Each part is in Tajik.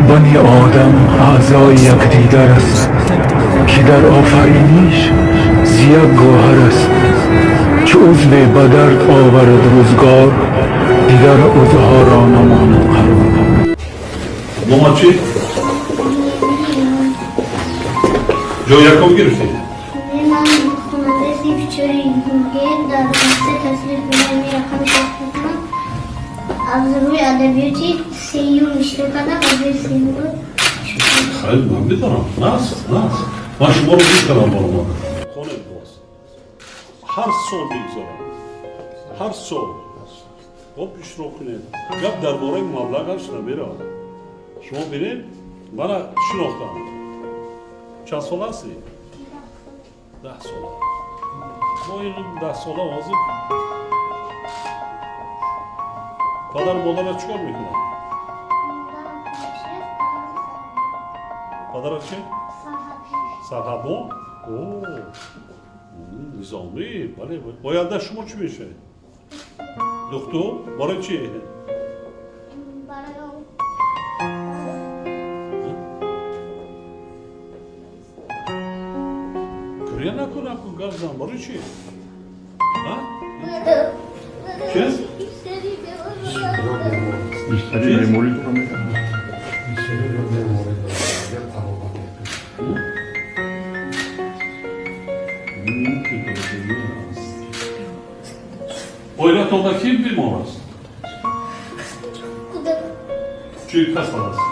Бани Одам аъзои якдигар аст, ки дар офариниш зи як гавҳар аст. Чу узве ба дард оварад рӯзгор, дигар узвҳоро намонад қарор. Номат чӣ? Ҷои якум гирифтӣ? Ман хонандаи синфи чори Г дар мактаби таҳсили миёнаи рақами шаш мекунам. Аз рӯи адабиёти сеюм иштирок кардам, аз рӯи сеюм буд. Хеле ман медонам. Нас, нас. Ман шуморо гӯш кардам баромада. Хонед боз. Ҳар сол мегузорам. Ҳар сол. Хоб иштирок кунед. Гап дар бораи маблағаш намеравад. Шумо бинед, мана шинохтам. Чанд сола ҳастӣ? 10 сола. Мо ин 10 сола ҳозир падару модарат чӣ кор мекунад? Падарат чи? Сарҳадбон? О, низомӣ. Бале, оянда шумо чӣ мешавед? Духтур? Барои чӣ? Гиря накун, накун, гап зан. Барои чӣ? Чи? Бештари беморӣ дора мекардам. Оилатонда ки бемор аст? Чӣ касал аст?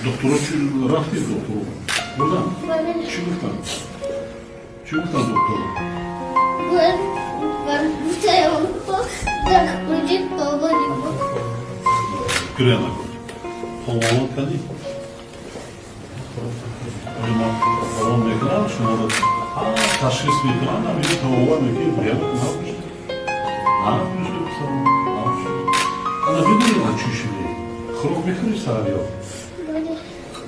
Духтуро чӣ рафти духтуро? Бурдан? Чӣ гуфтанд? Чӣ гуфтанд духтуро? Гиря накун. Ҳомона кардӣ? Ҳомон мекунанд, шуморо ташхис мекунанд, ҳамин табобат мекунед, гиря набошед. Набошед, писарам, набошед. Ана бидонӣ аз чӣ шудӣ? Хӯрок мехӯрӣ саҳар ё?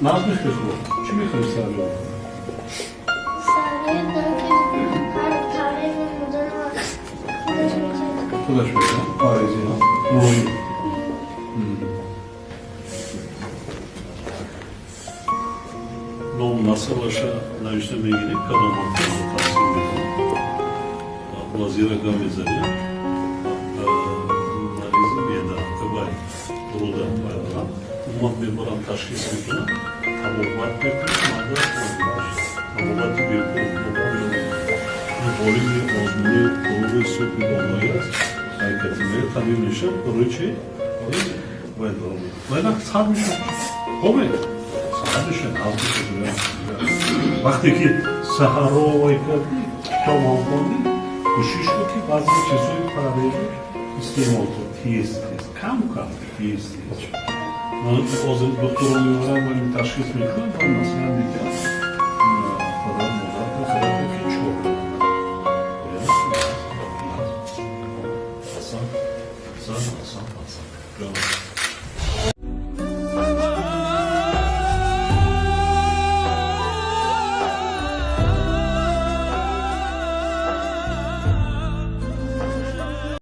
Нағз мехӯрӣ хӯрок? Чӣ мехӯрӣ саҳар ё? Худаш мекунад? Парезӣ, мулоим. Ном насабаша навишта мегирем, кадом мактабро таҳсил мекунад. Вазира гап мезанем. Маризи беда, вай, руда вай, умуман беморам ташхис мекунад, табобат мекунад, табобати бепул. Ғолиби озмуни клуби супи болоӣ аст. Ҳаракати табиб мешавад, барои чӣ? Бояд баромад. Вай сар мешавад. Хобе? Сар мешавад, аз мешавад. Вақте ки саҳарро вай кардӣ, китоб ҳам хондӣ, кӯшиш кун ки баъзе чизҳои параллелӣ истеъмол кун. Тез, тез, кам кам, тез, тез. Ҳозир духтуро меорам, вале ташхис мекунам, баъд маслиҳат медиҳам. Падар модар хабар ки чор. Асан, асан, асан, асан.